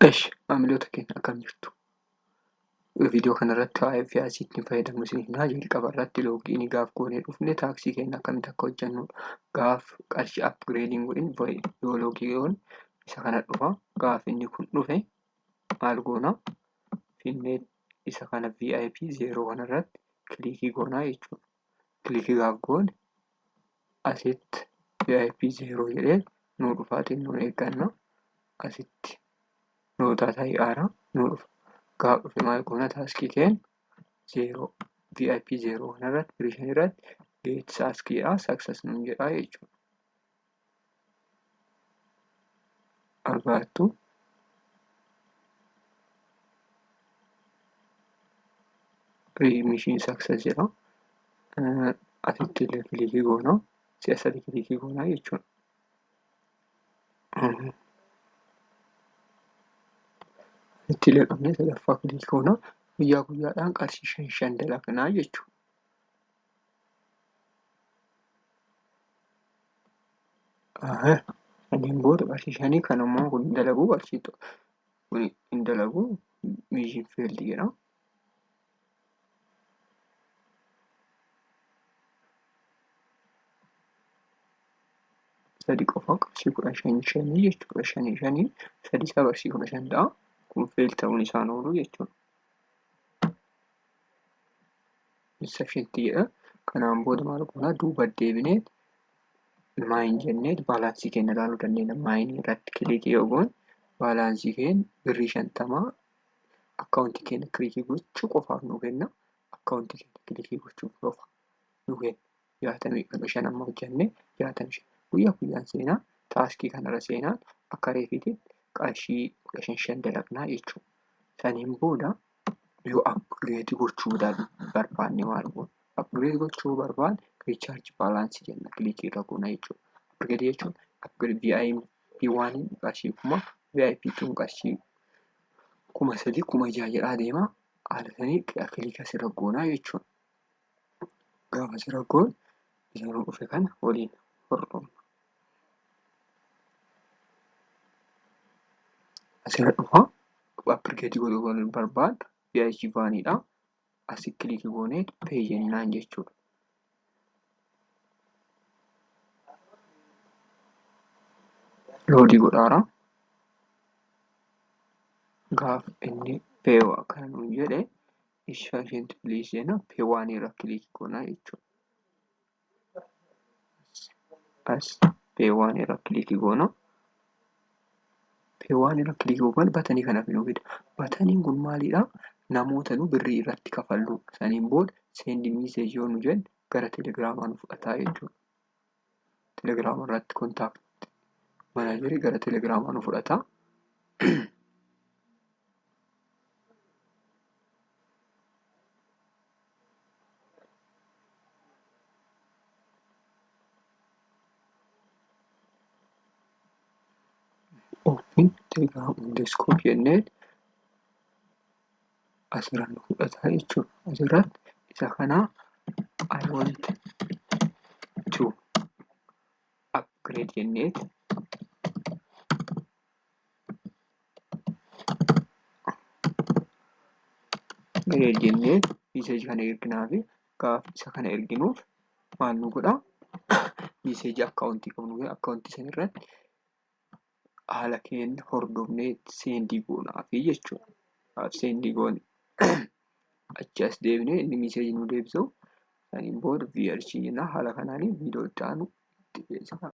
Esh, maamiloota keenya akkam jirtu? Viidiyoo kanarratti waa'ee VIC'tti fayyadamnu isin himnaa. Jalqaba irratti loogiinii gaaf goonee dhufne taaksii keenya akkamitti akka hojjennudha. Gaaf qarshii upgireediin godhin yoo loogii goone isa kana dhufa. Gaaf inni kun dhufe maal goona? Finnee isa kana VIP 0 kanarratti kilikii goonaa jechuudha. Kilikii gaaf goone asitti VIP 0 jedhee nuu dhufaa xinnoon eegganna. Asitti nootaa ta'i'aara nuu dhufa. Gaaf dhufe maal goona taaskii keenya 0 VIP 0 kanarratti birii irratti get taaskiidha success nuun jedhaa jechuudha. Argaattu mission success jedha. Asitti illee kilikii goona. Si'a sadi kilikii goona jechuudha. Asitti illee dhufnee sadaffaa kilikii goona. Guyyaa guyyaadhaan qarshii 5 dalagnaa jechuudha. Saniin booda qarshii 5 kan immoo kun hin dalagu qarshii kun hin dalagu mission failed jedha. Sadi qofa qarshii 15 5 jechuudha. 5 5 sadi isaa qarshii 15 ta'a. Kun fail ta'uun isaan oolu jechuudha. Insufficient jedha. Kanaan booda maal goona duuba deebinee maayin jennee baalaansii keenya ilaaluu dandeenya. Maayin irratti kilikii yoo goone baalaansii keenya birrii 50 akkaawuntii keenya kilikii gochuu qofaaf nu kenna. Akkaawuntii keenya kilikii gochuu qofa nu kenna. 65 amma hojjennee 65 guyyaa guyyaan seenaa taaskii kanarra seenaan akka reefiititti qarshii 15 dalagnaa jechuudha. Saniin booda yoo upgrade gochuu barbaanne maal goona? Upgrade gochuu barbaanne recharge balance jenna kilikii irra goona jechuudha. Upgrade jechuun upgrade VIP 1 qarshii 1000 VIP 2 qarshii 3000 6000 jedhaa deema. Haala sanii kilika asirra goonaa jechuudha. Gaafa asirra goone isa nu dhufe kana waliin hordofna. Asirra dhufa upgrade godhuu barbaanne VIP 1dha. Asi kilikii goonee pay jennaan jechuudha. Loodii godhaara. Gaaf inni pay kana nuun jedhe insufficient please jenna pay 1 irra kilikii goonaa jechuudha. As pay 1 irra kilikii goona. Pay 1 irra kilikii goona batanii kana nu fida. Bataniin kun maalidha? Namoota nu birrii irratti kafallu. Saniin booda send message yoo nu jenne gara telegiraamaa nu fudhataa jechuudha. Telegiraama irratti kontaakti manaajarii gara telegiraamaa nu fudhata. Open Telegram on desktop jennee asirra nu fudhata jechuudha. Asirratti isa kana I want to upgrade jennee upgrade jennee message kana erginaa fi gaaf isa kana erginuuf maal nu godha? Message akkaawuntii qabnu akkaawuntii sana irratti haala keenya hordofnee seendii goonaafi jechuudha. Gaaf seendii goone achi as deebinee inni message nu deebisu saniin booda VRC jenna. Haala kanaan viidiyoo itti aanu itti beeksisa.